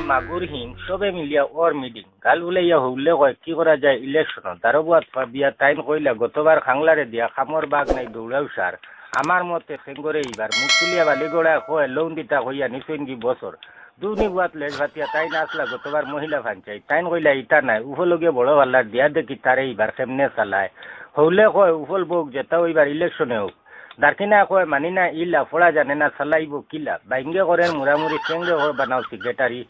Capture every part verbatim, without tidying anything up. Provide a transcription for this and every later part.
মাগুর হিং সবে মিলিয়া ওর মিটিং। গাল উলাইয়া হৌলে কয়, কি করা যায় ইলেকশন? দারোবুয়াত ফাবিয়া তাইন কইলা, গতবার খাংলারে দিয়া খামর বাগ নাই দৌড়াও সার। আমার মতে সেঙ্গরে এইবার মুখ তুলিয়া বালিগড়ায় কয়, লোন দিতা কইয়া নিছইনগি বছর। দুনি বুয়াত লেজ ভাতিয়া তাইন আসলা গতবার মহিলা পঞ্চায়েত। তাইন কইলা, ইতা নাই, উফলগে বড় ভাল্লার দিয়া দেখি তারে এইবার কেমনে চালায়। হৌলে কয়, উফল বউক যেতা ওইবার ইলেকশনে হোক। দারকিনা কয়, মানি না ইলা, ফড়া জানে না, চালাইব কিলা। বাইঙ্গে করের মুরামুরি, সেঙ্গে কয়, বানাও সেক্রেটারি।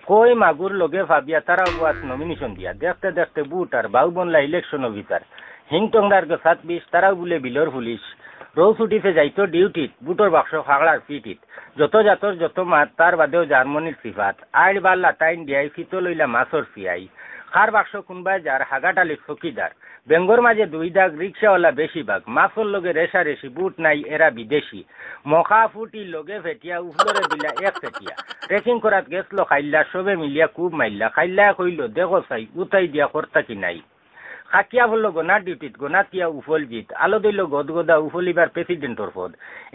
কই মাগুর লগে ফাবিয়া তারাও বুয়াত নমিনেশন দিয়া। দেখতে দেখতে বুট আর বাউ বনলা ইলেকশন অফিসার। হিং টংরার গেছাত বিষ, তারাও বুলে বিলর পুলিশ। রৌ ছুটিছে যাইতো ডিউটিত, বুটর বাক্স ফাগড়ার পিঠিত। যত জাতর যত মাত, তার বাদেও জার্মনির সিফাত। আইড় বাল্লা তাইন দিয়াই, ফিতো লইলা মাছর সিয়াই। খার বাক্স কুনবায় যার, হাগাটালির চকিদার। বেঙ্গর মাঝে দুই দাগ, রিক্সাওয়ালা বেশি ভাগ। মাছর লগে রেশারেশি, বুট নাই এরা বিদেশি। মখা ফুটি লগে ফেটিয়া, উফলরে দিলা এক ফেটিয়া। ট্রেকিং করাত গেছলো খাইল্লা, সবে মিলিয়া খুব মাইল্লা। খাইল্লায় কইল, দেখো চাই, উতাই দিয়া করতা কি নাই। খাকিয়া বলল গনা ডিউটিত, গনাতিয়া উফল জিত। আলো দইল গদগদা, উফলিবার প্রেসিডেন্টর পদ।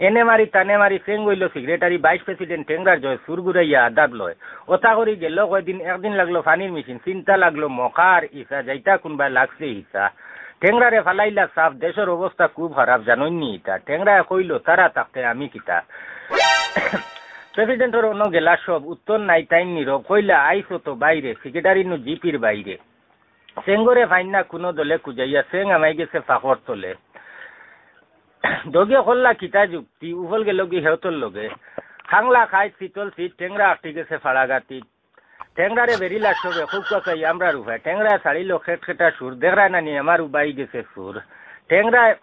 এনে মারি তানে মারি Seng oil secretary, vice president টেংরার জয়, সুর ঘুরাইয়া আদাব লয়। ওতা করি গেল কয়দিন, একদিন লাগলো পানির মেশিন, চিন্তা লাগলো মখার ইসা, যাইতা কুনবায় লাগছে হিসা। টেংরারে ফালাইলা সাফ, দেশর অবস্থা খুব খারাপ, জানইননি ইতা। টেংরায় কইল, তারা থাকতে আমি কিতা? প্রেসিডেন্টর অনো গেলা সব, উত্তর নাই তাইন নীরব। কইলা, আইছো তো বাইরে, সেক্রেটারি নু জিপির বাইরে। সেঙ্গরে ফাইন না কুনো দলে কুজাইয়া, সেং আমাই গেছে ফাঁকর তলে। দগে কল্লা কিতা যুক্তি, উফল গেল গি হেউতর লগে। খাংলা খাইত শীতল শীত, টেংরা আটকি গেছে ফাড়াগাতি। টেংরারে বেরিলা সবে, খুব কসাই আমরার উপায়। টেংরায় ছাড়িল খেটখেটা সুর, দেখরায় নানি আমার উবাই গেছে সুর। টেংরায়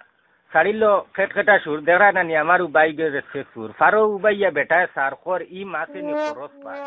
ছাড়িল খেটখেটা সুর, দেখরায় নানি আমার উবাই গেছে সুর। ফারো উবাইয়া বেটায় সার কর, ই মাছে নি খরচ পায়।